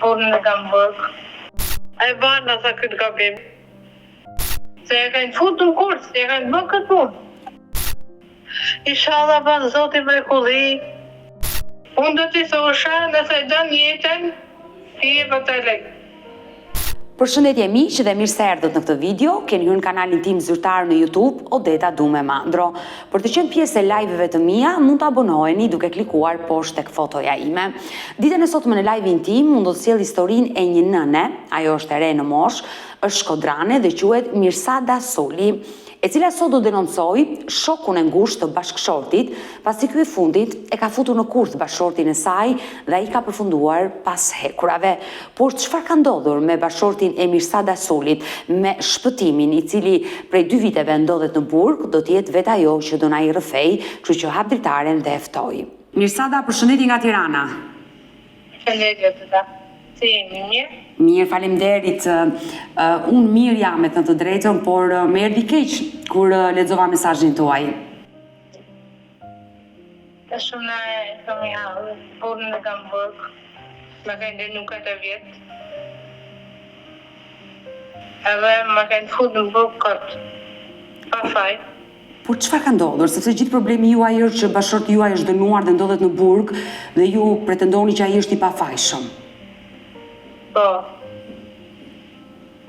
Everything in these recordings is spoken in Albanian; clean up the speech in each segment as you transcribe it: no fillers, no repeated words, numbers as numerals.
Burrin e kam burg. E bana tha këtë gabim. Se e kanë fut në kurth, e kanë bë këtë punë. Ishalla ban zoti mrekulli. Unë do t'i thosha, nëse e don jetën, t'i jep atë lek. Përshëndetje miq dhe mirë se erdhët në këtë video. Keni hyrë në kanalin tim zyrtar në YouTube, Odeta Dume Mandro. Për të qenë pjesë e live-ve të mia, mund të abonoheni duke klikuar poshtë tek fotoja ime. Ditën e sotme në live-in tim, unë do të sjell historinë e një nëne, ajo është e re në moshë, është shkodrane dhe quhet Mirsada Suli. e cila sot do denoncojë shokun e ngushtë të bashkëshortit, pasi ky i fundit e ka futur në kurth bashkëshortin e saj dhe ai ka përfunduar pas hekurave. Por çfarë ka ndodhur me bashkëshortin e Mirsada Sulit, me Shpëtimin, i cili prej dy viteve ndodhet në burg, do të jetë vetë ajo që do na i rrëfejë, kështu që hap dritaren dhe e ftoj. Mirsada, përshëndetje nga Tirana. Përshëndetje Odeta. Si jeni, mirë? Mirë, faleminderit. Unë mirë jam me thënë të drejtën, por më erdhi keq kur lexova mesazhin tuaj. Është shumë na e kam hall, burrin e kam burg, më kanë dënu 4 vjet. Edhe më kanë fut në burg kot, pa faj. Por çfarë ka ndodhur? Sepse gjithë problemi juaj është që bashkëshorti juaj është dënuar dhe ndodhet në burg dhe ju pretendoni që ai është i pafajshëm. Po.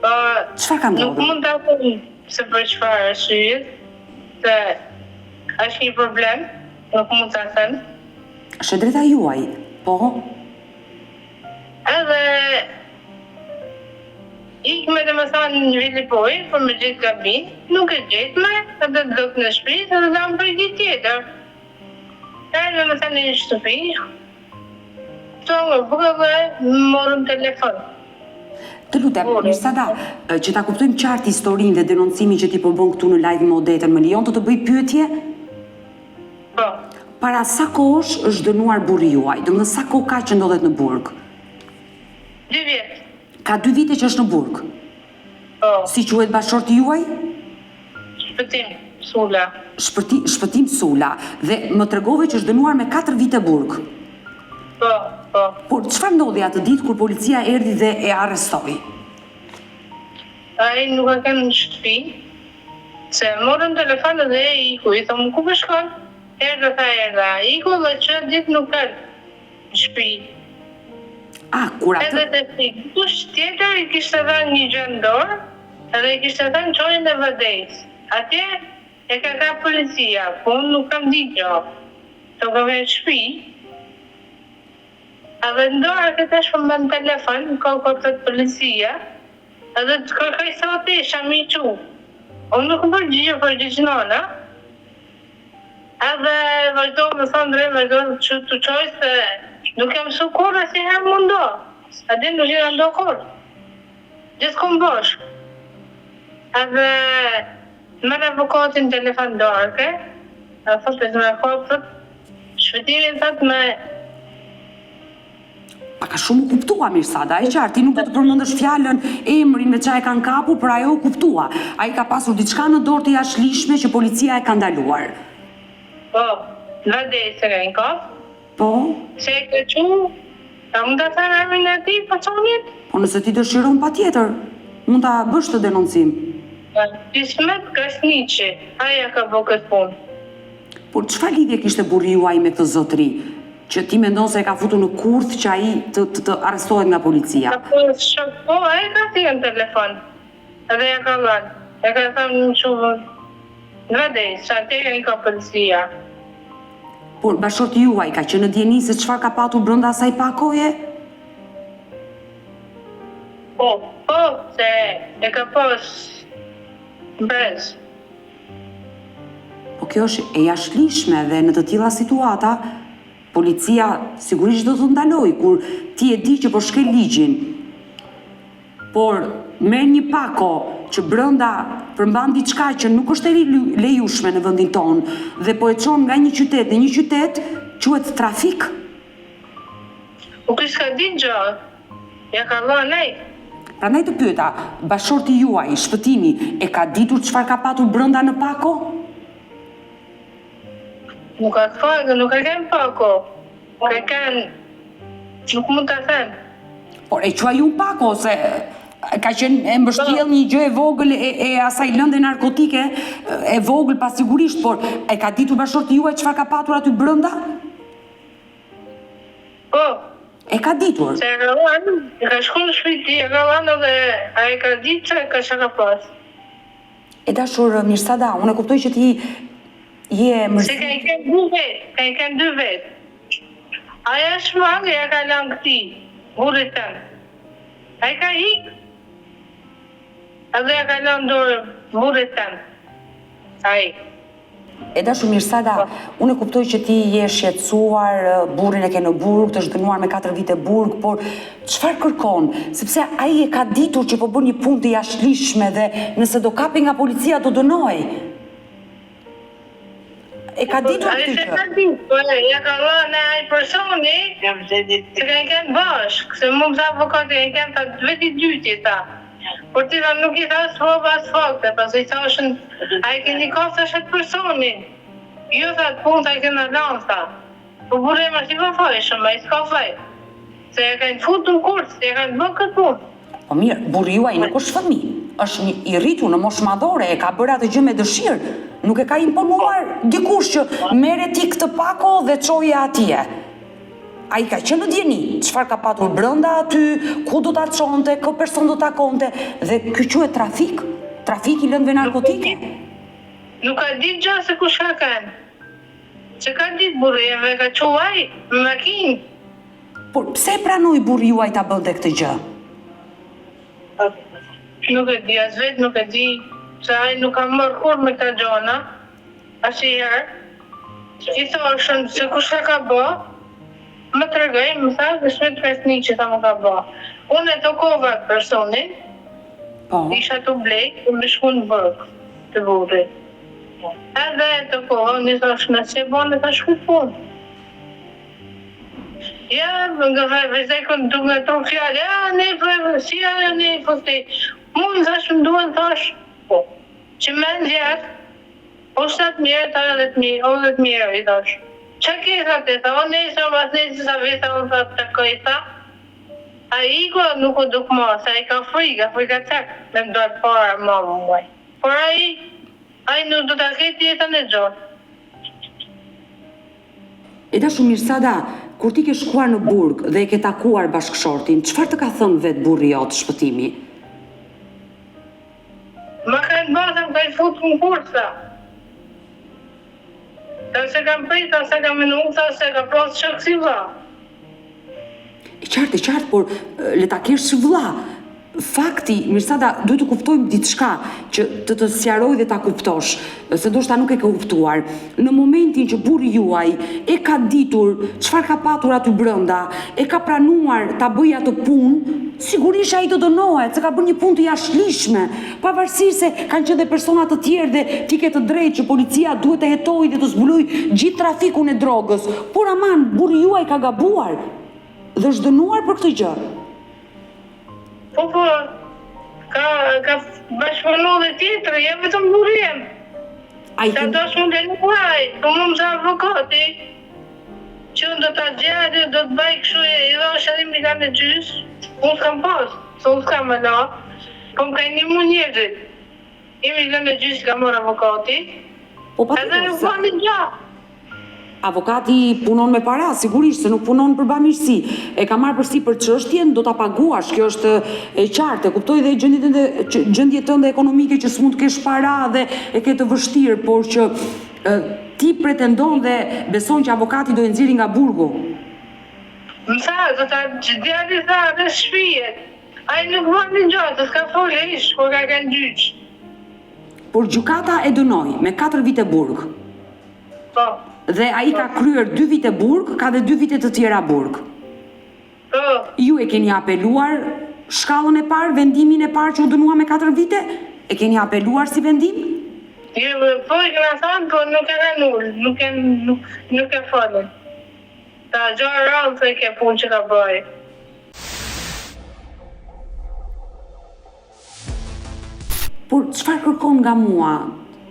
Po. Çfarë ka ndodhur? Nuk mund ta them se për çfarë arsye, se është një problem, nuk mund ta them. Është e drejta juaj, po. Edhe ikme domethënë në Velipojë për me gjetë gabin, nuk e gjetme, edhe dok në shpi, edhe dhamë për ditë tjetër. Erdhëm domethënë në shtëpi, këto nga buka dhe morën telefon. Të lutem, Mirsada, që ta kuptojmë qartë historinë dhe denoncimin që ti po bën këtu në live me Odetën, më lejon të të bëj pyetje? Po. Para sa kohësh është dënuar burri juaj? Domethënë sa kohë ka që ndodhet në burg? Dy vjet. Ka dy vite që është në burg. Po. Si quhet bashkëshorti juaj? Shpëtim Sula. Shpëti, Shpëtim Sula. Dhe më tregove që është dënuar me 4 vite burg. Po, po. Por çfarë ndodhi atë ditë kur policia erdhi dhe e arrestoi? Ai nuk ka qenë në shtëpi, Se e morën telefon dhe iku, i thom ku po shkon? Erdha tha erdha, iku dhe që atë ditë nuk erdh në shpi. Ah, kur atë. Edhe te si dikush tjetër i kishte dhënë një gjë në dorë edhe i kishte thënë çoje në Vadejs. Atje e ka kap policia, po unë nuk kam ditë gjë. Se unë kam qenë në shpi. Edhe në dorë e tash po më bën telefon, ko ko thot policia. Edhe të kërkoj sot isha me i çu. Unë nuk më përgjigj, u përgjigj nana. Edhe vazhdo me thënë drejt, vazhdo që të çoj se nuk jam mësu kurrë asnjëherë m'u nda. A din nuk jena nda kurrë. Gjithkund bashkë. Edhe merr avokatin telefon darke, e thotë me kap, thot, Shpëtimin thot me Pak a shumë u kuptua Mirsada, e qartë, ti nuk do të përmendësh fjalën, emrin me ça e kanë kapur, por ajo u kuptua. Ai ka pasur diçka në dorë të jashtëligjshme që policia e ka ndaluar. Po, në dhe se kanë kap. Po. Se e ka çu, a mund ta them emrin e atij personit? Po nëse ti dëshiron patjetër, mund ta bësh këtë denoncim. Ismet Krasniqi, ai e ka bo këtë punë. Por çfarë lidhje kishte burri juaj me këtë zotëri? Që ti mendon se e ka futur në kurth që ai të të, të arrestohet nga policia. Ka pas shok po, ai ka thirrë në telefon. Edhe ja ka dhënë. E ka thënë më çu në Vadejs, se atje i ka policia. Por bashkëshorti juaj ka qenë në dijeni se çfarë ka patur brenda asaj pakoje? Po, po, se e ka pas brez. Po kjo është e jashtëligjshme dhe në të tilla situata policia sigurisht do të ndalojë kur ti e di që po shkel ligjin. Por merr një pako që brenda përmban diçka që nuk është e lejushme në vendin tonë dhe po e çon nga një qytet në një qytet, quhet trafik. Po ky s'ka ditë gjë. Ja ka dhënë ai. Prandaj të pyeta, bashkëshorti juaj, Shpëtimi, e ka ditur çfarë ka patur brenda në pako? Nuk ka pako, nuk ka qenë pako. Ka qenë, nuk mund ta them. Por e quaj unë pako, se ka qenë e mbështjellë një gjë e vogël e, e asaj lënde narkotike, e vogël pasigurisht, por e ka ditur bashkëshorti juaj çfarë ka patur aty brenda? Po. E ka ditur. Se e ka dhënë, e ka shku në shtëpi, e ka dhënë edhe ai e ka ditë se ka çka ka pas. E dashur Mirsada, unë e kuptoj që ti je e mërzitur. Se ka i kanë dy vetë, ka i kanë dy vetë. Ai është shmang ja ka lënë këtij, burrit tëm. Ai ka ik. Edhe ja ka lënë dorë burrit tëm. Ai. E dashur Mirsada, unë e kuptoj që ti je shqetësuar, burrin e ke në burg, të është dënuar me 4 vite burg, por çfarë kërkon? Sepse ai e ka ditur që po bën një punë të jashtëligjshme dhe nëse do kapej nga policia do dënohej. E ka ditur këtë gjë. Ai ka ditur, po ja ka dhënë ai personi, se kanë qenë bashkë, se mu më tha avokati, kanë qenë tha vetë i dyti tha. Por ti tha nuk i tha as prova as fakte, pasi i thashën a e keni kap thash atë personin. Jo tha atë punë tha e kena lanë tha. Po burri im është i pafajshëm, ai s'ka faj. Se e kanë futur në kurth, e kanë bërë këtë punë. Po mirë, burri juaj nuk është fëmijë, është një i rritur në moshë madhore, e ka bërë atë gjë me dëshirë, nuk e ka imponuar dikush që merre ti këtë pako dhe çoje atje. Ai ka qenë në dijeni, çfarë ka patur brenda aty, ku do ta çonte, kë person do takonte dhe ky quhet trafik, trafik i lëndëve narkotike. Nuk ka ditë gjë se kush ka qenë. S'e ka ditë burri jem, e ka çu ai me makinë. Por pse e pranoi burri juaj ta bënte këtë gjë? Nuk e di, as vetë nuk e di, se ai nuk ka marrë kurrë me këta gjona. Asnjëherë. I thashën se kush e ka bë, më tregoi, më tha Ismet Krasniqi tha më ka bë. Unë e takova atë personin, po. isha tu blej, për me shku në burg te burri. Edhe e takova, unë i thashë, nëse e bën, thash këtë punë. Ja, nga vazhdoj kënë duke nga tro fjalë, ja, ne po, si ja, ne po këtej. Mu më thash, më duhen, thash, po, që me nxjerr, O 7000 tha 10000 o 10000 euro i thash ça ke tha ti tha o nesër o mbasnesër sa vij tha unë tha të takoj tha ai iku nuk u duk ma se ai ka frikë ka frikacak me më dal para ma muaj por ai ai nuk do ta ketë jetën e gjatë. E dashur Mirsada, kur ti ke shkuar në burg dhe e ke takuar bashkëshortin, çfarë të ka thënë vetë burri jot, Shpëtimi? Ma kanë ba tha më kanë fut në kurth tha. Tha s'e kam prit tha s'e kam menu tha se ka pas shok si vlla. E qartë, e qartë, por le ta kesh si vlla. Fakti, Mirsada, duhet të kuptojmë diçka që të të sqaroj dhe ta kuptosh, se ndoshta nuk e ke kuptuar. Në momentin që burri juaj e ka ditur çfarë ka patur aty brenda, e ka pranuar ta bëjë atë punë, sigurisht ai do dënohet, se ka bërë një punë të jashtëligjshme, pavarësisht se kanë qenë dhe persona të tjerë dhe ti ke të drejtë që policia duhet të hetojë dhe të zbulojë gjithë trafikun e drogës, por aman burri juaj ka gabuar dhe është dënuar për këtë gjë. Po po, ka ka bashkëpunu dhe tjetër, jo vetëm burri jem. Ai Ta dosh mund e nuk ai, po mu më tha avokati, që unë do ta gjej dhe do të bëj kështu i dhash edhe milion e gjys, unë s'kam pas, se unë s'kam ala, po më kanë ndihmu njerëzit. Një milion e gjys ka marrë avokati, Po patjetër, edhe nuk se bën gjë. Avokati punon me para, sigurisht, se nuk punon për bamirësi. E ka marrë përsipër çështjen, do ta paguash, kjo është e qartë. E kuptoj dhe gjendjen tënde, gjendjen tënde ekonomike që s'mund të kesh para dhe e ke të vështirë, por që ti pretendon dhe beson që avokati do e nxjerrë nga burgu. Më tha, do ta djali tha, rreth shtëpie. Ai nuk bën gjë, se s'ka folë hiç kur ka qenë gjyq. Por gjykata e dënoi me katër vite burg. Po. Dhe ai ka kryer dy vite burg, ka dhe dy vite të tjera burg. Po. Ju e keni apeluar shkallën e parë, vendimin e parë që u dënua me katër vite? E keni apeluar si vendim? Jo, po i kena thënë, po nuk e kanë ulë, nuk e nuk nuk e folën. Ta gjë rrallë se ke punë që ka bëj. Por çfarë kërkon nga mua?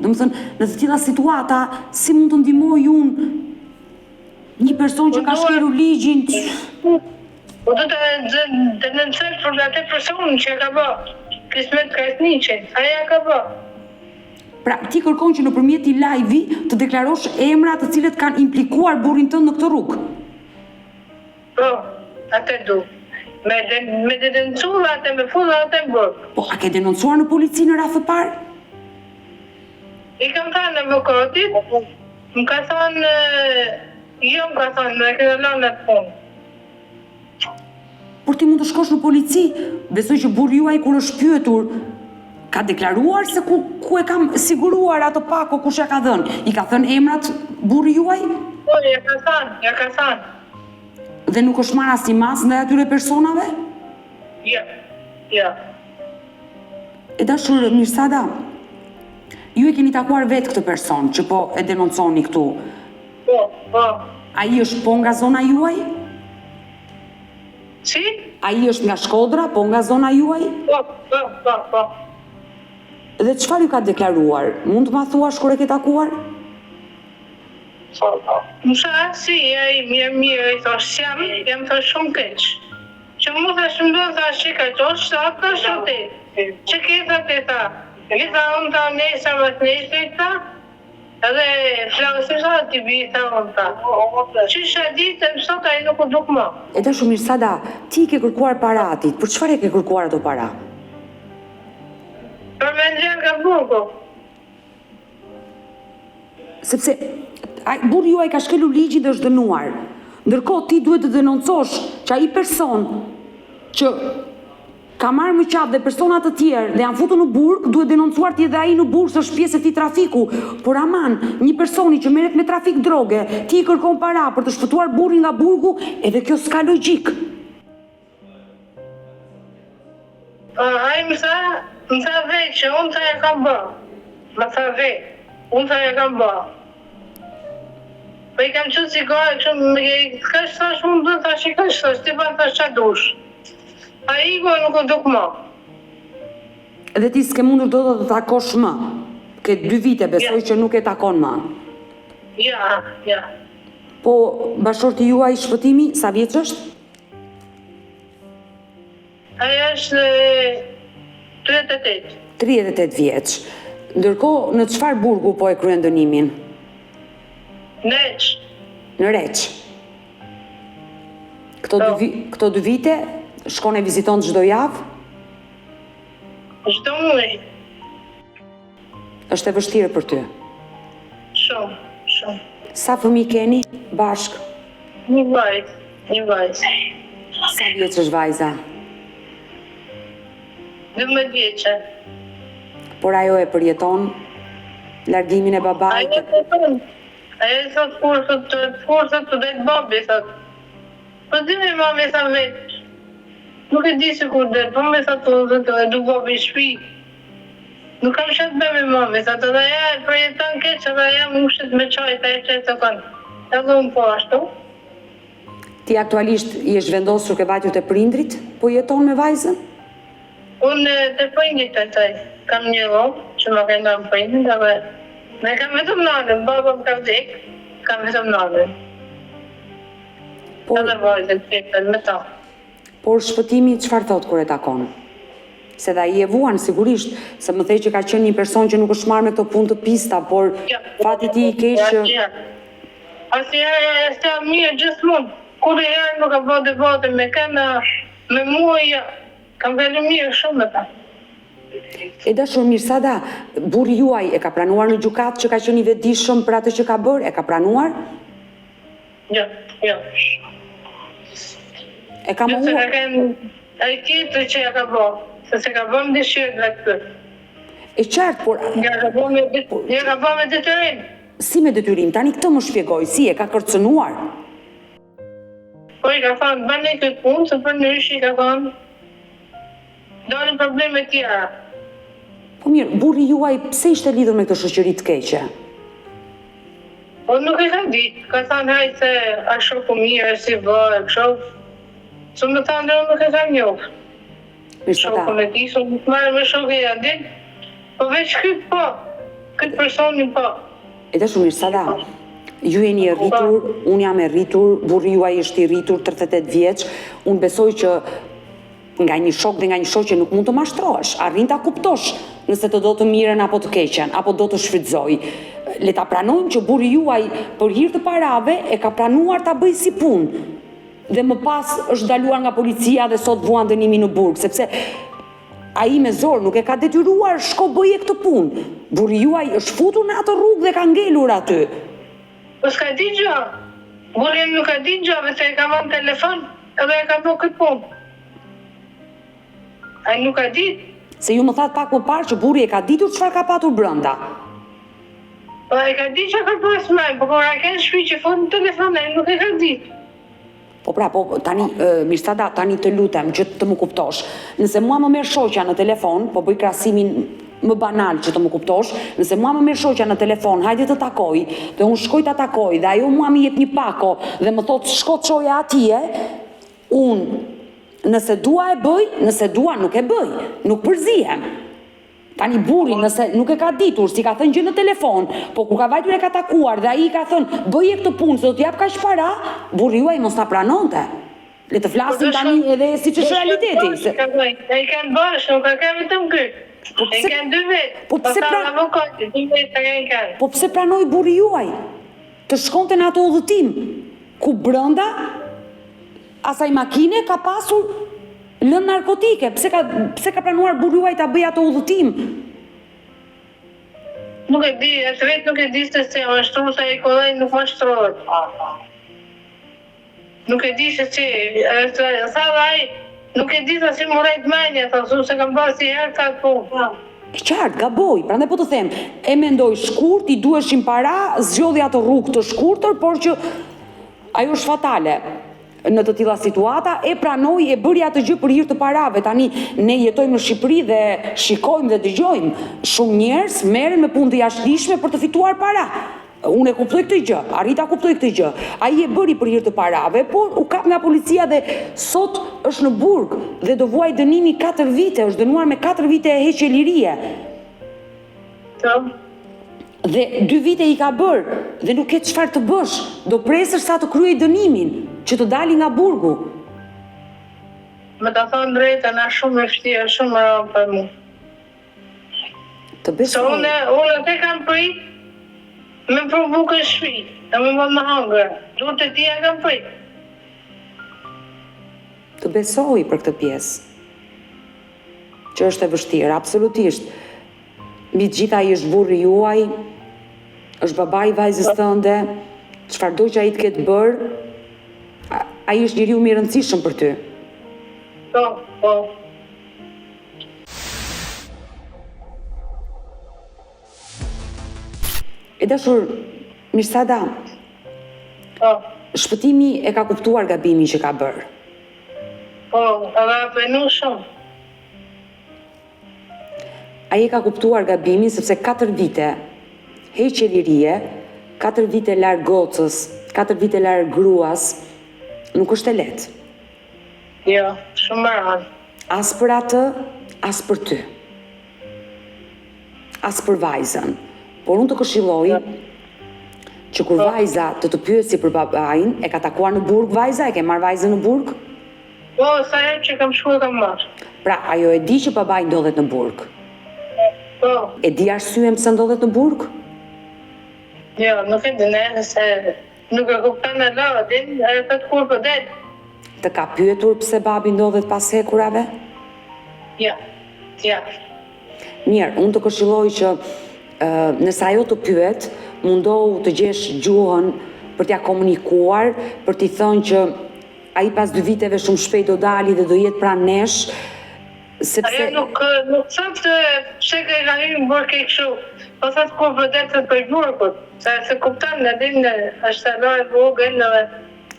Domethënë, në të tilla situata, si mund të ndihmoj unë një person që ka shkelur ligjin? Po. Po do të denoncoj për atë person që e ka bë, Kismet Krasniqi, ai e ka bë. Pra, ti kërkon që nëpërmjet këtij live-i të deklarosh emra të cilët kanë implikuar burrin tënd në këtë rrugë. Po, atë du. Me me denoncu dhe atë me fut dhe atë në burg. Po, a ke denoncuar në polici në radhë të parë? I kam thënë avokatit, më ka thënë, jo më ka thënë, e kena lënë atë punë. Por ti mund të shkosh në polici, besoj që burri juaj kur është pyetur, ka deklaruar se ku, ku e kam siguruar atë pako, kush ja ka dhënë. I ka thënë emrat burri juaj? Po, ja ka thënë, ja ka thënë. Dhe nuk është marrë asnjë masë ndaj atyre personave? Jo, jo. E dashur Mirsada, ju e keni takuar vetë këtë person që po e denonconi këtu. Po, po. Ai është po nga zona juaj? Si? Ai është nga Shkodra, po nga zona juaj? Po, po, po, po. Dhe çfarë ju ka deklaruar? Mund të ma thuash kur e ke takuar? Po, po. Më tha, si, je mirë, mirë, i thash, s'jam, jam thash shumë keq. Që mu thash më bën thash që ka qosh, tha, thash o ti. Që ke tha ti tha. I tha unë tha nesër mas nesër tha, Edhe flasim sa ti bi tha unë tha. Qysh atë ditë e sot ai nuk u duk më. E dashur Mirsada, ti i ke kërkuar para atij, për çfarë e ke kërkuar ato para? Për me nxjerr nga burgu. Sepse ai burri juaj ka shkelur ligjin dhe është dënuar. Ndërkohë ti duhet të denoncosh që ai person që Ka marrë më qafë dhe persona të tjerë dhe janë futur në burg, duhet denoncuar të jetë dhe ai në burg se është pjesë e këtij trafiku. Por aman, një personi që merret me trafik droge, ti i kërkon para për të shpëtuar burrin nga burgu, edhe kjo s'ka logjikë. Po ai më tha, më tha vetë që unë tha e kam bë. Më tha vetë, unë tha e kam bë. Po i kam çu cigare kështu, më kaq thash unë do thash i kaq thash ti bën thash ça dush. Ai iku e nuk u duk më. Dhe ti s'ke mundur dot ta takosh më. Ke dy vite besoj që nuk e takon më. Ja, ja. Po bashkëshorti juaj Shpëtimi, sa vjeç është? Ai është 38. 38 vjeç. Ndërkohë, në çfarë burgu po e kryen dënimin? Në Reç. Në Reç. Këto dy, po. këto dy vite, shkon e viziton çdo javë? Çdo muaj. Është e vështirë për ty? Shumë, shumë. Sa fëmijë keni bashkë? Një vajzë, një vajzë. Sa vjeç është vajza? 12 vjeçe. Por ajo e përjeton largimin e babait? Ajo e përjeton. Ajo i thot kur thot kur thot të del babi thot. Po di mi mami tha vet. Nuk e di se kur del, po me thot unë thot e du babi në shpi. Nuk kam ça të bëj me mami, thot edhe ajo e përjeton keq edhe ajo mushet me qajt ajo që e takon. Edhe unë po ashtu. Ti aktualisht je zhvendosur ke vajtur te prindrit, po jeton me vajzën? Unë te prindrit jetoj, kam një dhomë që ma kanë dhënë prindrit edhe me kam vetëm nanën, baba më ka vdek, kam vetëm nanën. Por, edhe vajzën që jeton me ta. Por Shpëtimi çfarë thotë kur e takon? Se dhe ai e vuan sigurisht, se më the që ka qenë një person që nuk është marrë me këto punë të pista, por jo, fati i tij i keq që Asnjëherë është mirë gjithmonë. Kurrëherë nuk ka bërë debate me kënd, me mua jo. Kam kalu mirë shumë me ta. E dashur Mirsada, burri juaj e ka pranuar në gjykatë që ka qenë i vetëdijshëm për atë që ka bërë, e ka pranuar? Jo, jo. E ka mohuar. Ka qenë ai tjetri që ja ka bë, se s'e ka bë me dëshirë të vet ky. E qartë, por Ja ka bë me ja ka bë me detyrim. Si me detyrim? Tani këtë më shpjegoj, si e ka kërcënuar? Po i ka thënë bëni këtë punë, se përndryshe i ka thënë dalin probleme tjera. Po mirë, burri juaj pse ishte lidhur me këtë shoqëri të keqe? Po nuk e kam ditë, ka thënë hajt se a shoku mirë, si bë, e kështu. Se më thanë, unë nuk e kam njohë. Shokun e tij, se nuk marrë me shokë ja din. Po veç ky po, këtë personin po. E dashur Mirsada. Ju jeni e rritur, unë jam e rritur, burri juaj është i rritur, 38 vjeç. Unë besoj që nga një shok dhe nga një shoqe nuk mund të mashtrohesh. Arrin ta kuptosh nëse të do të mirën apo të keqen, apo do të shfrytëzojë. Le ta pranojmë që burri juaj për hir të parave e ka pranuar ta bëjë si punë dhe më pas është ndaluar nga policia dhe sot vuan dënimin në burg, sepse Ai me zor nuk e ka detyruar shko bëje këtë punë. Burri juaj është futur në atë rrugë dhe ka ngelur aty. Po s'ka dit gjo. Burri im nuk ka dit gjo, veç se e ka marrë në telefon edhe e ka bo këtë punë. Ai nuk ka dit. Se ju më thatë pak më parë që burri e ka ditur çfarë ka patur brenda. Po e ka dit çka ka pas me, po kur a ken në shpi që fol në telefon ai nuk e ka dit. Po pra, po tani Mirsada, tani të lutem që të më kuptosh. Nëse mua më merr shoqja në telefon, po bëj krahasimin më banal që të më kuptosh, nëse mua më merr shoqja në telefon, hajde të takoj, dhe unë shkoj ta takoj dhe ajo mua më jep një pako dhe më thotë shko çoje atje, unë nëse dua e bëj, nëse dua nuk e bëj, nuk përzihem. Tani burri nëse nuk e ka ditur, s'i ka thënë gjë në telefon, po kur ka vajtur e ka takuar dhe ai i ka thënë bëje këtë punë se do të jap kaq para, burri juaj mos ta pranonte. Le të flasim tani edhe siç është realiteti. Se... Ai kanë bashkë, nuk ka kanë vetëm ky. Po pse kanë dy vetë. Po pse pra... dy vetë kanë. Po pse pranoi burri juaj të shkonte në atë udhëtim ku brenda asaj makine ka pasur Lëndë narkotike, pse ka pse ka pranuar burri juaj ta bëjë atë udhëtim? Nuk e di, as vetë nuk e di se si e mashtru, se ai kollaj nuk mashtrohet. Nuk e di se si, tha dhe ai, nuk e di se si m'u rrejt menja, tha, se s'e kam bërë asnjëherë këtë punë. E qartë, gaboi, prandaj po të them, e mendoi shkurt, i duheshin para, zgjodhi atë rrugë të shkurtër, por që ajo është fatale. Në të tilla situata e pranoi e bëri atë gjë për hir të parave. Tani ne jetojmë në Shqipëri dhe shikojmë dhe dëgjojmë shumë njerëz merren me punë të jashtëligjshme për të fituar para. Unë e kuptoj këtë gjë, arrij ta kuptoj këtë gjë. Ai e bëri për hir të parave, por u kap nga policia dhe sot është në burg dhe do vuajë dënimin 4 vite, është dënuar me 4 vite heqje lirie. Po. Dhe dy vite i ka bërë dhe nuk ke çfarë të bësh, do presësh sa të kryejë dënimin, që të dali nga burgu. Me ta thënë drejtën, është shumë e vështirë, shumë e rëndë për mu. Të besoj. Se unë, unë atë kam prit, me pru bukën në shpi, dhe me më me hangër, durt e tija kam prit. Të besoj për këtë pjesë. Që është e vështirë, absolutisht. Mbi të gjitha ai është burri juaj, është babai i vajzës tënde, çfarëdo që ai të ketë bërë, ai është njeriu më i rëndësishëm për ty. Po, po. E dashur Mirsada. Po. Shpëtimi e ka kuptuar gabimin që ka bërë. Po, edhe a penu shumë. Ai e ka kuptuar gabimin sepse 4 vite heqje lirie, 4 vite larg gocës, 4 vite larg gruas, nuk është e lehtë. Jo, shumë e rëndë. As për atë, as për ty. As për vajzën. Por unë të këshilloj që kur po. vajza të të pyesi për babain, e ka takuar në burg vajza, e ke marrë vajzën në burg? Po, sa herë që kam shkuar kam marrë. Pra, ajo e di që babai ndodhet në burg? Po. E di arsyen pse ndodhet në burg? Jo, nuk e di, ne, se nuk e kupton e la, din, e thotë kur po del. Të ka pyetur pse babi ndodhet pas hekurave? Jo, jo. Mirë, unë të këshilloj që nëse ajo të pyet, mundohu të gjesh gjuhën për t'ia komunikuar, për t'i thënë që ai pas dy viteve shumë shpejt do dali dhe do jetë pranë nesh, sepse Ajo nuk nuk thotë pse ke ka hyrë në burg e kështu, po thotë kur po del thotë prej burgut, se s'e kupton, e din është hala e vogël edhe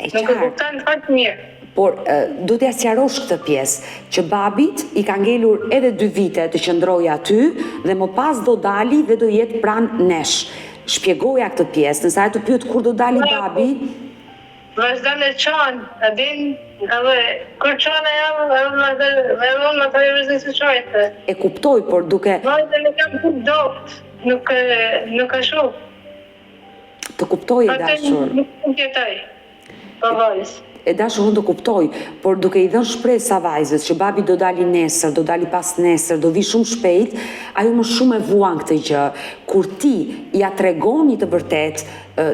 Nuk e kupton fort mirë. Por do t'ia sqarosh këtë pjesë, që babit i ka ngelur edhe dy vite të qëndrojë aty dhe më pas do dali dhe do jetë pranë nesh. Shpjegoja këtë pjesë, nëse ajo të pyet kur do dali babi. Vazhdon e qan, e din, edhe kur qan ajo, edhe vazhdon, edhe unë më thoj vazhdon të qaj. E kuptoj, por duke. Vazhdon e kam të dobët, nuk nuk e shoh. Të kuptoj e dashur. Nuk mund të jetoj pa vajzë. E dashur unë të kuptoj, por duke i dhënë shpresa vajzës që babi do dali nesër, do dali pasnesër, do vijë shumë shpejt, ajo më shumë e vuan këtë gjë. Kur ti ia tregon një të vërtetë,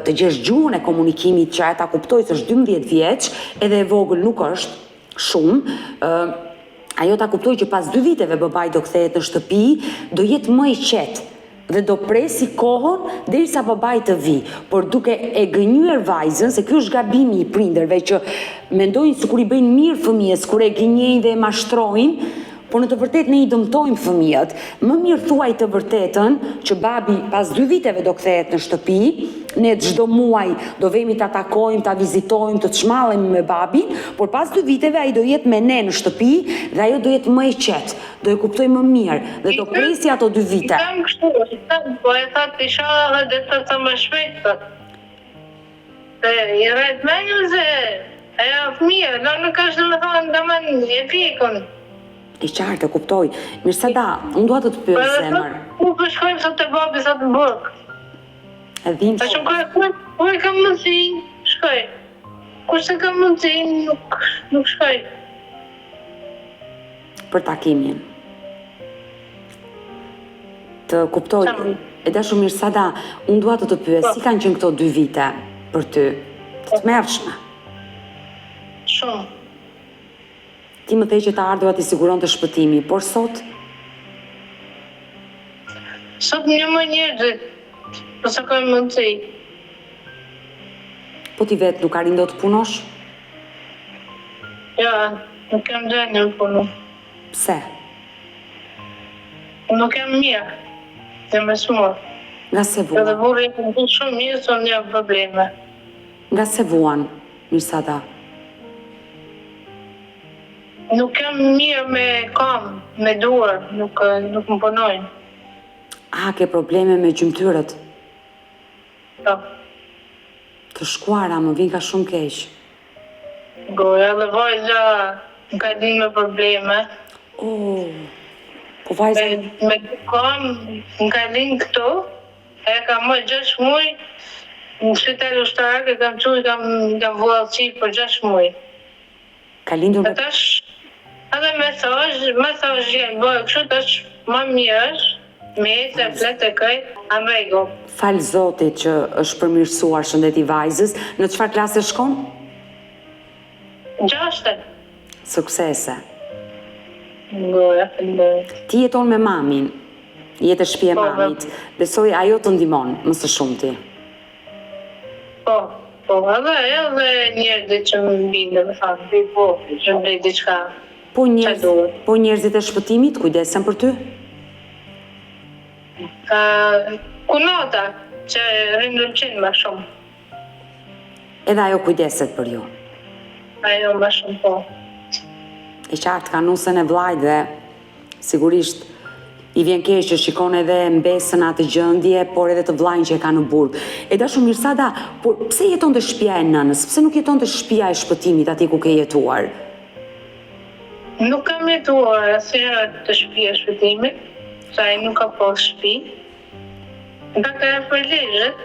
të gjesh gjuhën e komunikimit që ajo ta kuptojë se është 12 vjeç, edhe e vogël nuk është shumë, ë ajo ta kuptojë që pas dy viteve babai do kthehet në shtëpi, do jetë më e qetë dhe do presi kohën derisa babai të vijë, por duke e gënjyer vajzën, se ky është gabimi i prindërve që mendojnë sikur i bëjnë mirë fëmijës, kur e gënjejnë dhe e mashtrojnë, por në të vërtetë ne i dëmtojmë fëmijët. Më mirë thuaj të vërtetën që babi pas dy viteve do kthehet në shtëpi, ne çdo muaj do vemi ta takojmë, ta vizitojmë, të çmallemi me babin, por pas dy viteve ai do jetë me ne në shtëpi dhe ajo do jetë më e qetë. Do e kuptojë më mirë dhe do presi ato dy vite. I them kështu, i them, po e thotë ishalla dhe do të sa më shpejt thotë. Se i rreth menjën se ajo fëmijë, do nuk është domethënë domethënë e pjekun. E qartë, e kuptoj. Mirsada, unë dua të të pyes po zemër. Ku po shkojmë sot te babi sot në burg? E dhimbshme. Po shkoj, ku ku e kam mundësi, shkoj. Kur s'e kam mundësi, nuk nuk shkoj. Për takimin. Të kuptoj. E dashur Mirsada, unë dua të të pyes, po. si kanë qenë këto dy vite për ty? Të tmerrshme. Shumë. Ti më the që të ardhurat i siguronte Shpëtimi, por sot? Sot një më njerëzit, po s'e kam mundësi. Po ti vetë nuk arrin dot të punosh? Jo, nuk jam gjendje me punu. Pse? Nuk jam mirë, jam e smur. Nga se vuan? Edhe burri im është shumë mirë, se unë jam probleme. Nga se vuan, Mirsada? Nuk jam mirë me kam, me duar, nuk, nuk më punojnë. A, ke probleme me gjymtyrët? Po. Të shkuara, më vjen ka shumë keq. Goja dhe vajza më ka lind me probleme. Oh, po vajza... Me, me dy kam, më ka lind këtu, e kam marrë 6 muaj, në spital ushtarak e kam çu, i kam, kam vu allçi për 6 muaj. Ka lindur me... Tash, edhe mesazh, mesazh janë bërë kështu tash më mirë është, me ecë e flet e krejt, a në rregull. Falë Zotit që është përmirësuar shëndeti i vajzës, në çfarë klase shkon? Gjashtën. Suksese. Goja, faleminderit. Ti jeton me mamin, je te shtëpia e Po, mamit. Besoj ajo të ndihmon më së shumti. Po, po, edhe edhe njerëzit që më mbijnë, domethënë, bi po, që më bëj diçka. Po njerëz, po njerëzit e Shpëtimit kujdesen për ty? Ë, kunata që rrin në Ulqin më shumë. Edhe ajo kujdeset për ju. Ajo më shumë po. E qartë ka nusen e vllait dhe Sigurisht, i vjen keq që shikon edhe mbesën në atë gjendje, por edhe të vllain që e ka në burg. E dashur Mirsada, por pse jeton te shtëpia e nënës? Pse nuk jeton te shtëpia e Shpëtimit atje ku ke jetuar? Nuk kam jetuar asnjëherë te shtëpia e Shpëtimit, se ai nuk ka pas shtëpi. Në fakt ajo për lezhët,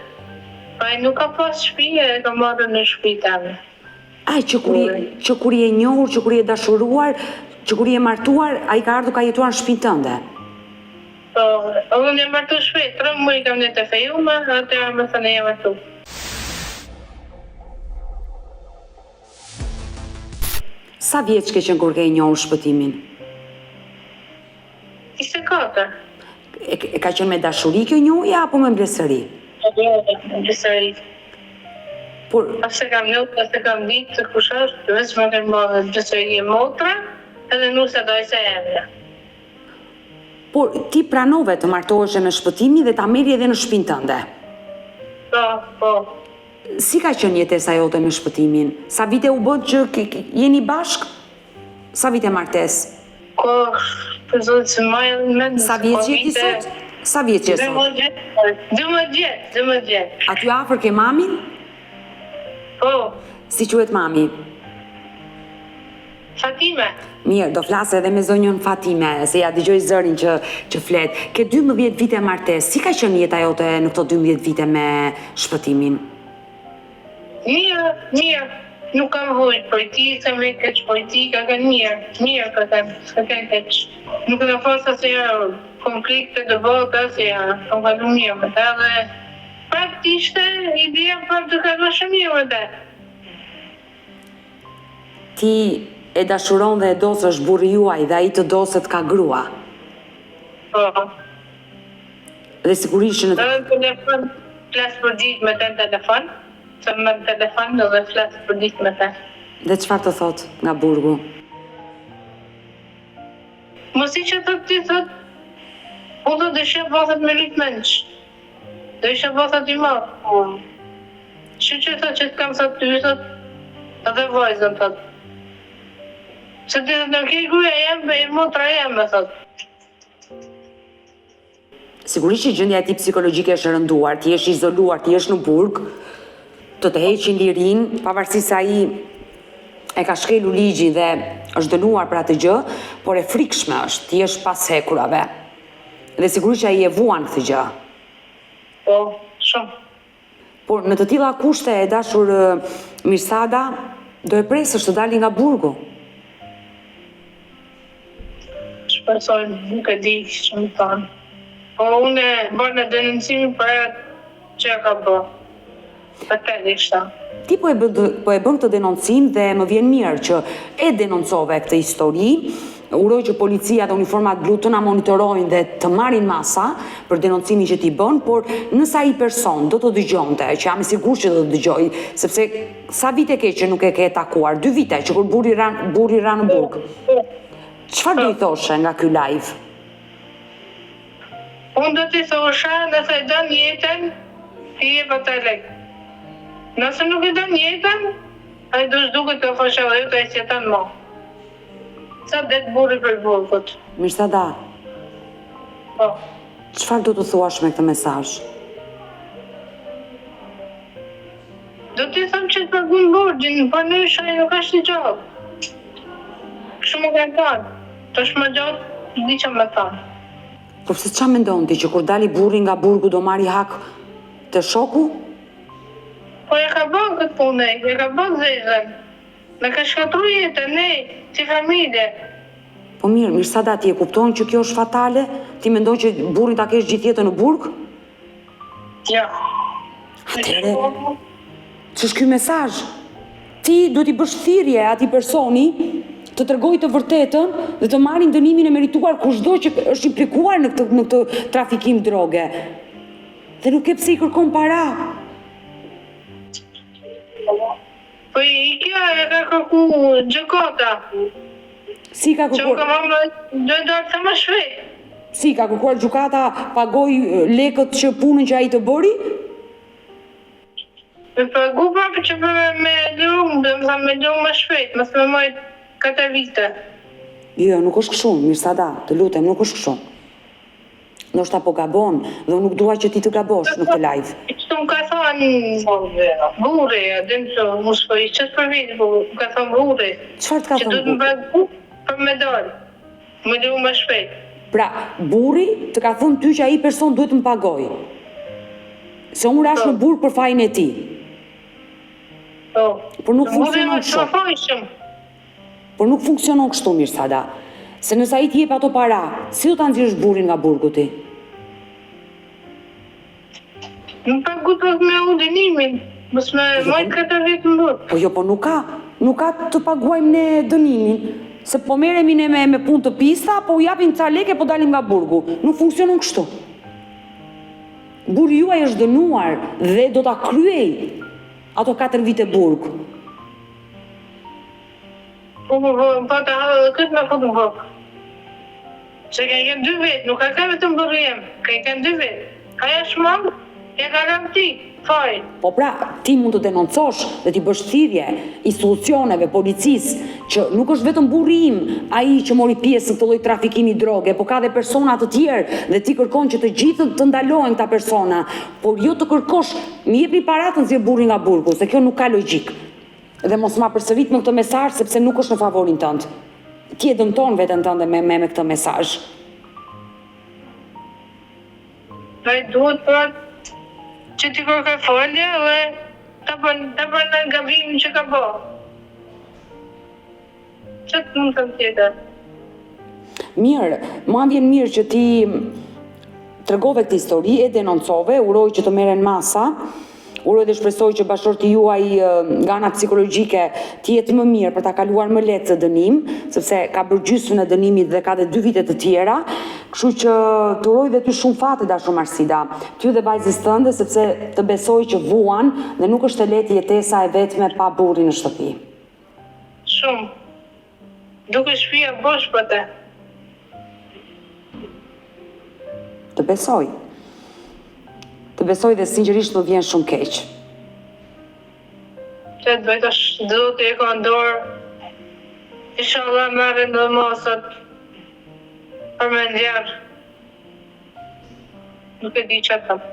po ai nuk ka pas shtëpi e kam marrë në shtëpi teme. Ai që kur je, që kur je njohur, që kur je dashuruar, që kur je martuar, ai ka ardhur ka jetuar në shtëpinë tënde. Po, unë jam martu shpejt, tre muaj kam nejt e fejume, atëherë më thënë jam martu. Sa vjeç ke qenë kur ke njohur Shpëtimin? 24. E, e ka qenë me dashuri kjo njohje apo me mblesëri? Jo, me mblesëri. Por as e kam njohur, as e kam ditë se kush është, veç më kanë bërë mblesëri e motra, edhe nusja dajsa e emja. Por ti pranove të martoheshe me Shpëtimin dhe ta merrje edhe në shtëpinë tënde. Po, po. Si ka qenë jetesa jote me Shpëtimin? Sa vite u bë që jeni bashkë? Sa vite martesë? Po, për zotin s'e maj edhe mend. Sa vjeç je ti sot? Sa vjeç je sot? 12 vjet, 12 vjet. Aty afër ke mamin? Po. Si quhet mami? Fatime. Mirë, do flas edhe me zonjën Fatime, se ia dëgjoj zërin që që flet. Ke 12 vite martesë. Si ka qenë jeta jote në këto 12 vite me Shpëtimin? Mirë, mirë, nuk kam vujt prej tij, s'kam vujt keq prej tij, ka qenë mirë, mirë ka qenë, s'ka qenë keq. Nuk kena pas asnjëherë konflikte, debate, asnjëherë, kam kalu mirë me te dhe prapë ishte ideja prapë të kaloj shumë mirë me te. Ti e dashuron dhe e do se është burri juaj dhe ai të do se të ka grua. Po. Dhe sigurisht që në Edhe në telefon flas për ditë me te në telefon, se më në telefon dhe flas për ditë me te. Dhe çfarë të thotë nga burgu? Mos i që thot ti thot, unë do të isha bo thot me lyp menç. Do isha bo thot i madh. Shyqyr thot që të kam thot ty thot, edhe vajzën thot. Se ti thot nuk je gruaja jeme, je motra jeme thot. Sigurisht që gjendja e tij psikologjike është e rënduar, të jesh i izoluar, të jesh në burg, të të heqin lirinë, pavarësisht se ai e ka shkelur ligjin dhe është dënuar për atë gjë, por e frikshme është të jesh pas hekurave. Dhe sigurisht që ai e vuan këtë gjë. Po, shumë. Por në të tilla kushte e dashur Mirsada, do e presësh të dali nga burgu. Shpresoj, nuk e di ç'me të thanë. Po unë e bëna denoncimin për atë që e ka bë. Vërtet ishte. Ti po e bën po e bën këtë denoncim dhe më vjen mirë që e denoncove këtë histori. Uroj që policia dhe uniformat blu të na monitorojnë dhe të marrin masa për denoncimin që ti bën, por nëse ai person do të dëgjonte, që jam e sigurt që do të dëgjojë, sepse sa vite ke që nuk e ke takuar? Dy vite që kur burri ra burri ra në burg. Çfarë do i thoshe nga ky live? Unë do t'i thosha, nëse e don jetën, t'i jep atë lek. Nëse nuk e don jetën, ai do zhduket nga faqja e dheut, ai s'jeton mo. Sa del burri prej burgut. Mirsada. Po. Çfarë do të thuash me këtë mesazh? Do t'i them që të pagun borxhin, po ndryshe ai nuk është i gjallë. Kështu më kanë thënë. Tash më gjatë, di që më thënë. Po pse ça mendon ti që kur dali burri nga burgu do marri hak te shoku? Po e ka bërë këtë punë, e ka bërë zezën. Na ka shkatërru jetën ne, si familje. Po mirë, Mirsada, ti e kupton që kjo është fatale? Ti mendon që burrin ta kesh gjithë jetën në burg? Jo. Atëherë, ç'është ky mesazh? Ti duhet t'i bësh thirrje atij personi të tregojë të vërtetën dhe të marrin dënimin e merituar kushdo që është implikuar në këtë në këtë trafikim droge. Dhe nuk ke pse i kërkon para. Po i kjo e ka kërku gjykata. Si ka kërkuar? Që më do të sa më shpejt. Si ka kërkuar gjykata pagoi lekët që punën që ai të bëri? Me pagu pra që për me, me liru, do të thënë me liru më shpejt, mos me majt katër vite. Jo, nuk është kështu, Mirsada, të lutem, nuk është kështu. Ndoshta po gabon dhe unë nuk dua që ti të gabosh në këtë live. Kështu më ka thënë burri, a din se unë s'po i qes për vete, po më ka thënë burri. Çfarë të ka thënë burri? Që duhet më pagu për me dal, me liru më shpejt. Pra, burri të ka thënë ty që ai person duhet të më pagojë. Se unë rashë në burg për fajin e tij. Po. Por nuk funksionon kështu. Por nuk funksionon kështu Mirsada. Se nëse ai të jep ato para, si do ta nxjerrësh burrin nga burgu ti? Më pagu për me ul dënimin, mos me po jo, majt po- katër vjet në burg. Po jo, po nuk ka, nuk ka të paguajmë ne dënimin, se po merremi ne me, me punë të pista, po u japim ca leke, po dalim nga burgu. Nuk funksionon kështu. Burri juaj është dënuar dhe do ta kryejë ato katër vite burg. Po, po, po, po, të hallë edhe këtë me fut në burg. Se ka qenë dy vetë, nuk ka qenë vetëm burri jem, ka qenë dy vetë. Ai është më, ja ka lënë ti, faj. Po pra, ti mund të denoncosh dhe t'i bësh thirrje institucioneve, policisë, që nuk është vetëm burri im ai që mori pjesë në këtë lloj trafikimi droge, po ka dhe persona të tjerë dhe ti kërkon që të gjithë të ndalohen këta persona, por jo të kërkosh, më jepni para të nxjerr burrin nga burgu, se kjo nuk ka logjikë. Dhe mos ma përsërit më këtë mesazh sepse nuk është në favorin tënd. Ti e dëmton veten tënde me me me këtë mesazh. Ai duhet pra që t'i kërkoj falje dhe ta. Ta pran, ta pranon gabimin që ka bo. Ça të mund të them tjetër? Mirë, mua më vjen mirë që ti tregove këtë histori, e denoncove, uroj që të merren masa, uroj dhe shpresoj që bashkëshorti juaj nga ana psikologjike të jetë më mirë për ta kaluar më lehtë këtë dënim, sepse ka bërë gjysmën e dënimit dhe ka dhe dy vite të tjera. Kështu që të uroj dhe ty shumë fat e dashur Marsida, ty dhe vajzës tënde sepse të besoj që vuan dhe nuk është e lehtë jetesa e vetme pa burrin në shtëpi. Shumë. Duket shpia bosh pa te. Të besoj. Të besoj dhe sinqerisht më vjen shumë keq. Ça të bëj tash Zoti e ka në dorë. Inshallah merren dhe masat për me nxjerr. Nuk e di ça të them.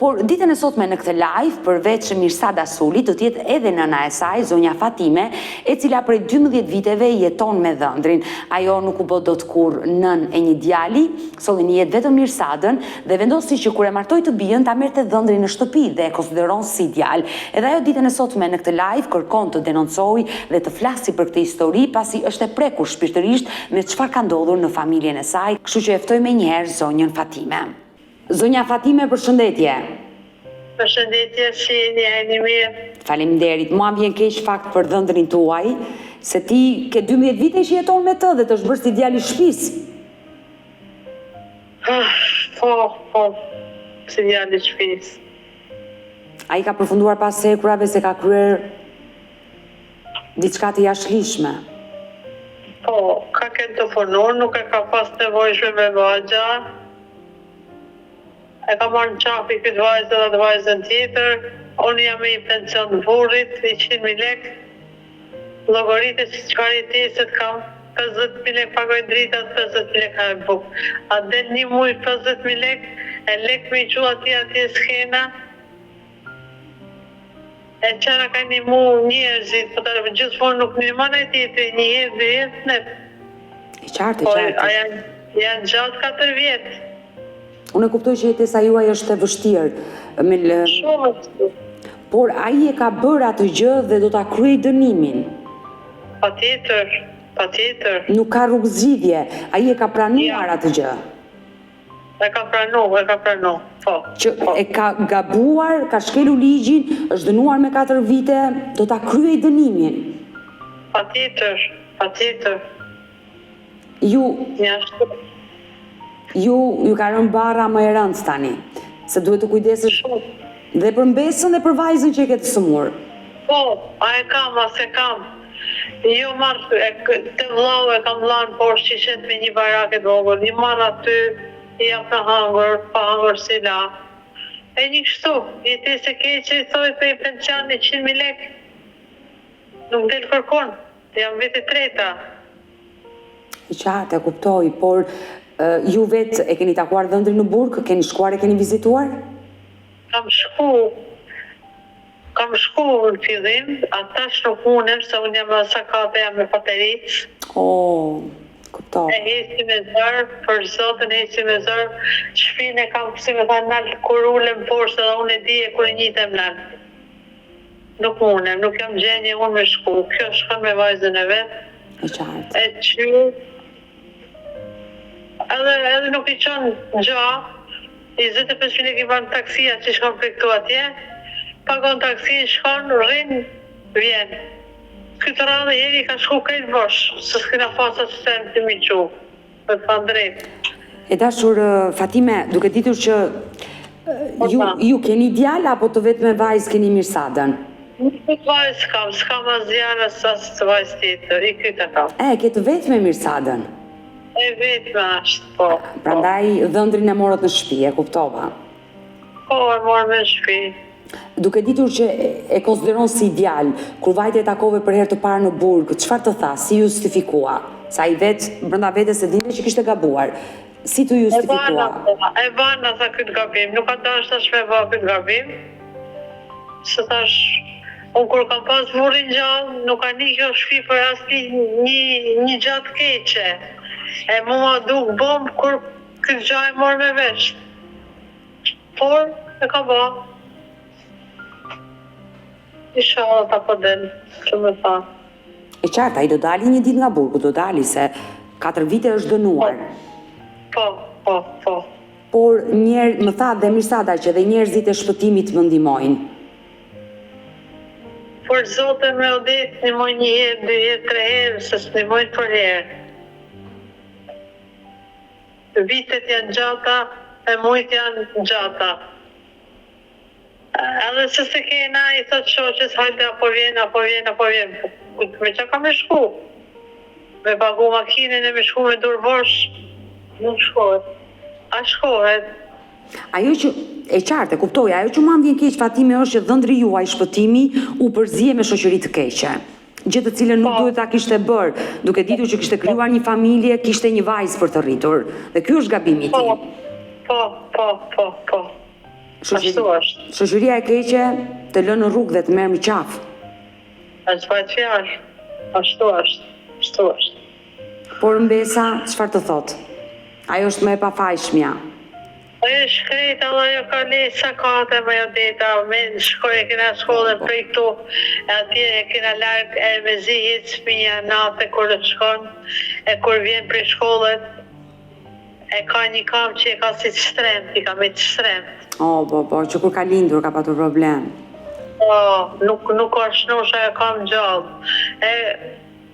Por ditën e sotme në këtë live, përveç Mirsada Sulit, do të jetë edhe nëna e saj, zonja Fatime, e cila prej 12 viteve jeton me dhëndrin. Ajo nuk u bë dot kurrë nënë e një djali, solli në jetë vetëm Mirsadën dhe vendosi që kur e martoi të bijën ta merrte dhëndrin në shtëpi dhe e konsideron si djalë. Edhe ajo ditën e sotme në këtë live kërkon të denoncojë dhe të flasi për këtë histori, pasi është e prekur shpirtërisht me çfarë ka ndodhur në familjen e saj, kështu që e ftoj menjëherë zonjën Fatime. Zonja Fatime, përshëndetje. Përshëndetje, si jeni, a jeni mirë? Faleminderit. Mua më vjen keq fakt për dhëndrin tuaj, se ti ke 12 vite që jeton me të dhe të është bërë si djali i shtëpisë. Ah, po, po, si djali i shtëpisë. Ai ka përfunduar pas hekurave se ka kryer Diçka të jashtëligjshme. Po, ka kenë tu punu, nuk e ka pas nevojshme me ba gja. E ka marrë në qafë këtë vajzë dhe atë vajzën tjetër. Unë jam me një pension të burrit, 100.000 lek. Llogarite se çfarë jetese kam, 50.000 lek pagoj dritat, 50.000 lek haj bukë. A del një muj 50.000 lek, e lek me i çu atje atje s'kena. E ça na ka nimu njerëzit, po ta gjithmonë nuk nimon ai tjetri, një herë, dy herë të nep. E qartë, e po, qartë. Po, a janë, janë gjatë 4 vjet. Unë e kuptoj që jetesa juaj është e vështirë. Me lë... Shumë e vështirë. Por ai e ka bërë atë gjë dhe do ta kryejë dënimin. Patjetër, patjetër. Nuk ka rrugë zgjidhje, ai e ka pranuar atë gjë. E ka pranu, e ka pranu, po. Që po. e ka gabuar, ka shkelur ligjin, është dënuar me 4 vite, do ta kryejë dënimin. Patjetër, patjetër. Ju Njashtu. Ju ju ka rënë barra më e rëndë tani, se duhet të kujdesesh dhe për mbesën dhe për vajzën që e ke të sëmurë. Po, a e kam, a s'e kam. Jo marr te vllau e kam vllanë poshtë që shet me një barake të vogël, i marr aty, i jap me hangër, pa hangër s'i la. E një kështu, jetesë e keqe i thoj pe pension 100.000 lek. Nuk del kërkun, jam vit e treta. E qartë, e kuptoj, por ju vetë e keni takuar dhëndrin në burg, keni shkuar e keni vizituar? Kam shku, Kam shku në fillim, a tash nuk munem se unë jam edhe sakate jam me patericë. Oh, kuptoj. E heci me zor, për zotin heci me zor, shpinë e kam si me thanë nalt kur ulem poshtë edhe unë e di e kur ngitem nalt. Nuk munem, nuk jam gjendje unë me shku, kjo shkon me vajzën e vet. E qartë. E qy, edhe, edhe nuk i çon gja, 25 mijë lekë i ban taksia që shkon prej këtu atje, pagon taksinë, shkon, rrin, vjen. Këtë radhë heri ka shku krejt bosh, se s'kena pas asistent të mi çu, me të thanë drejt. E dashur Fatime, duke ditur që po, ju, ju keni djalë apo të vetme vajzë keni Mirsadën? Një vajzë kam, s'kam as djalë as as vajzë tjetër, i këtë kam. E, ke të vetme Mirsadën? E vetme është, po. Prandaj dhëndrin e morët në shtëpi, e kuptova. Po, e morëm në shtëpi. Duke ditur që e konsideron si djalë, kur vajte e takove për herë të parë në burg, çfarë të tha, si u justifikua? Se ai vetë brenda vetes e dinte që kishte gabuar. Si t'u justifikua? E bana, e bana tha këtë gabim, nuk ka dashtë tash me ba këtë gabim. Se thash, unë kur kam pas burrin gjallë, nuk ka ni kjo shpi për asnjë një, një gja të keqe. E mu ma duk bombë kur këtë gja e morr me vesh. Por, e ka ba. Ishalla ta po del, që me tha. E qartë, ai do dali një ditë nga burgu, do dali se 4 vite është dënuar. Po, po, po. Por njer, më tha dhe Mirsada që dhe njerëzit e shpëtimit më ndihmojnë. Për zotin me Odet, ndihmojnë një herë, dy herë, tre herë, se s'ndihmojnë për herë. Vitet janë gjata, e mujt janë gjata. Edhe se se kena, i thot shoqes, hajde, apo vjen, apo vjen, apo vjen. Po, me qa ka me shku? Me pagu makinën e me shku me dur bosh, nuk shkohet. A shkohet? Ajo që, e qartë, e kuptoj, ajo që mua më vjen keq Fatime është që dhëndri juaj shpëtimi u përzie me shoqëri të keqe. Gjë të cilën nuk duhet ta kishte bërë, duke ditur që kishte krijuar një familje, kishte një vajzë për të rritur. Dhe ky është gabimi i tij. Po, po, po, po, po. Ashtu është. Shoqëria e keqe të lë në rrugë dhe të merr më qafë. A s'bëhet fjalë. Ashtu është. Ashtu është. Por mbesa, çfarë të thotë? Ajo është më e pafajshmja. Ajo e shkreta dhe ajo ka le sakate me Odeta, me shkoj e kena shkollën prej këtu, e atje e kena larg e mezi hec fëmija nate kur shkon e kur vjen prej shkollet E ka një kamë që e ka si të shtremt, i ka me të shtremt. Oh, po, po, që kur ka lindur ka patur problem. Po, nuk, nuk ka shnosh ajo kamë gjallë. E,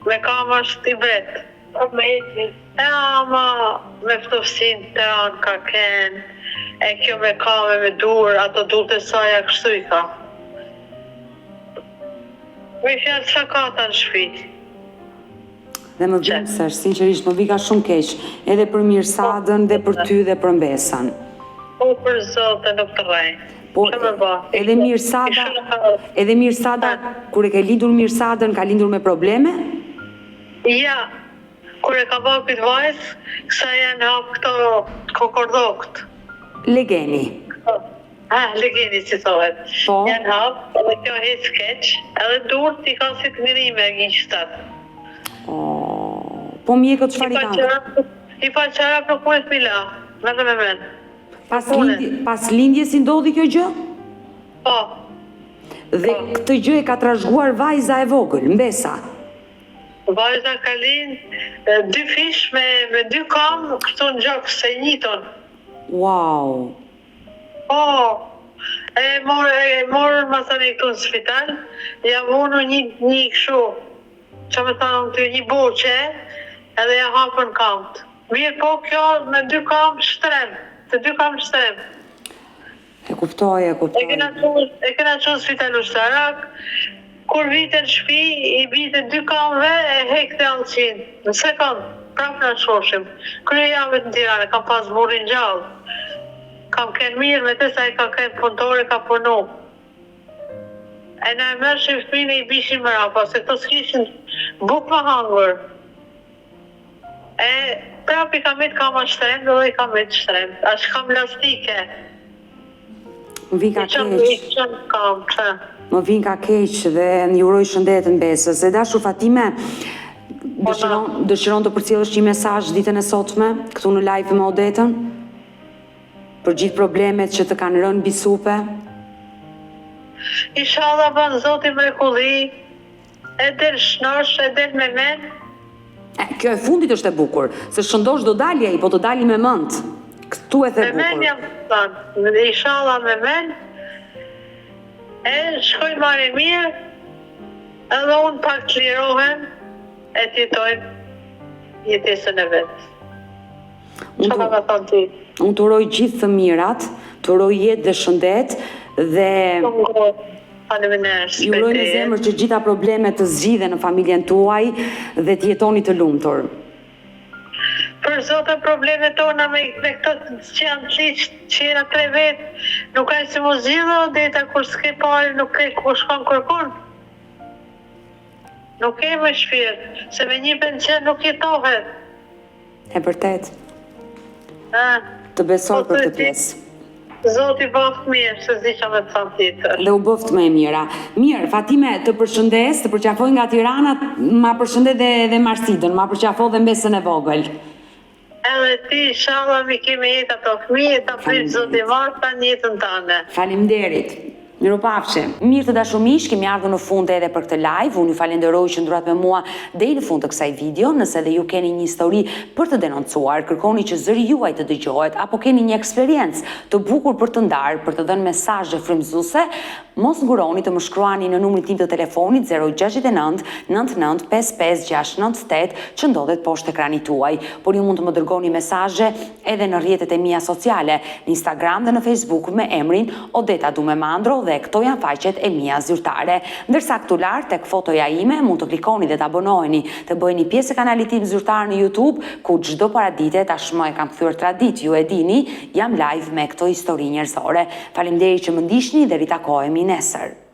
me kamë është i bret. Po, me eci. E ama, me ftoftësinë të anë ka ken, e kjo me kamë me dur, ato durt e saja kështu i ka. Me fjalë sakata në shpi. Dhe më dhimbsesh, sinqerisht, më vika shumë keq, edhe për Mirsadën dhe për ty dhe për mbesën. Po për Zotin nuk të rrej. Po, edhe Mirsada, edhe Mirsada, kur e ke lindur Mirsadën, ka lindur me probleme? Ja, kur e ka ba këtë vajzë, kësaj janë hap këto kokordhokt. Legeni. Ah, legeni si thohet. Po. Janë hap, edhe kjo hec keq, edhe durt i ka si të ngrime gishtat. Oh, po mjekët çfarë i kanë? I pa çarap nuk mundet mi la, vetëm me men. Pas, lindje, pas lindjes i ndodhi kjo gjë? Po. Dhe po. këtë gjë e ka trashëguar vajza e vogël, mbesa. Vajza ka lind dy fish me, me dy kamë këtu në gjoks, e njëjtën. Wow. Po, e mor, e morën masanej këtu në spital, ja vunë një, një kështu, që me thanë unë ty, një boçe, edhe ja hapën kamt. Mirë po kjo me dy kamë shtrem, të dy kamë shtrem. E kuptoj, e kuptoj. E kena çu, e kena çu në spital ushtarak, kur vite në shpi, i bite dy kamëve e hekte allçin. Në sekond, prap na çoshim. Krye javët në Tiranë, kam pas burrin gjallë. Kam kenë mirë me te se ai ka kenë punëtor e ka punu. E na e merrshim fëmijën e i bishim mrapa, se këto s'kishin bukë me hangër. E prap i ka met kama shtremt dhe i ka met shtremt. Asht kam lastike. Më vika keq. Më vika keq dhe i uroj shëndet mbesës. E dashur Fatime, po, dëshiron, dëshiron të përcjellësh një mesazh ditën e sotme, këtu në live me Odetën? Për gjithë problemet që të kanë rënë mbi supe? Ishalla bën Zoti mrekulli, E del shnosh, e del me mend. E, kjo e fundit është e bukur, se shëndosh do dali ai, po të dali me mend. Këtu e the bukur. Me mend jam thënë, ishalla me mend. E shkoj marrë mirë, edhe unë pak të lirohem, e të jetojmë jetesën e vet. Unë të, me thënë ti? Unë të uroj gjithë të mirat, të uroj jetë dhe shëndet dhe Faleminderit. Ju uroj me zemër që gjitha problemet të zgjidhen në familjen tuaj dhe të jetoni të lumtur. Për Zotin problemet tona me me këto që janë të liqtë që jena tre vetë nuk ka si mu zgjidhë Odeta kur s'ke pare nuk ke ku shkon kërkun. Nuk ke më shpirt, se me një pension nuk jetohet. E vërtet. Të besoj po, për këtë pjesë. Zoti bëftë mirë, se s'di ça me të thënë tjetër. Dhe u bëftë më e mira. Mirë, Fatime, të përshëndes, të përqafoj nga Tirana, ma përshëndet dhe, dhe Marsidën, ma përqafo dhe mbesën e vogël. Edhe ti, ishalla, mi ke me jetë ato fëmijë, ta pritë Zoti marë, ta një jetën tane. Faleminderit. Mirupafshim. Mirë të dashur miq, kemi ardhur në fund edhe për këtë live. Unë ju falenderoj që qëndruat me mua deri në fund të kësaj video. Nëse edhe ju keni një histori për të denoncuar, kërkoni që zëri juaj të dëgjohet apo keni një eksperiencë të bukur për të ndarë, për të dhënë mesazhe frymëzuese, mos nguroni të më shkruani në numrin tim të telefonit 069 99 55 698 që ndodhet poshtë ekranit tuaj. Por ju mund të më dërgoni mesazhe edhe në rrjetet e mia sociale, në Instagram dhe në Facebook me emrin Odeta Dume Mandro dhe këto janë faqet e mia zyrtare. Ndërsa këtu lart tek fotoja ime mund të klikoni dhe të abonoheni, të bëheni pjesë e kanalit tim zyrtar në YouTube, ku çdo paradite tashmë e kam kthyer traditë, ju e dini, jam live me këto histori njerëzore. Faleminderit që më ndiqni dhe ritakohemi nesër.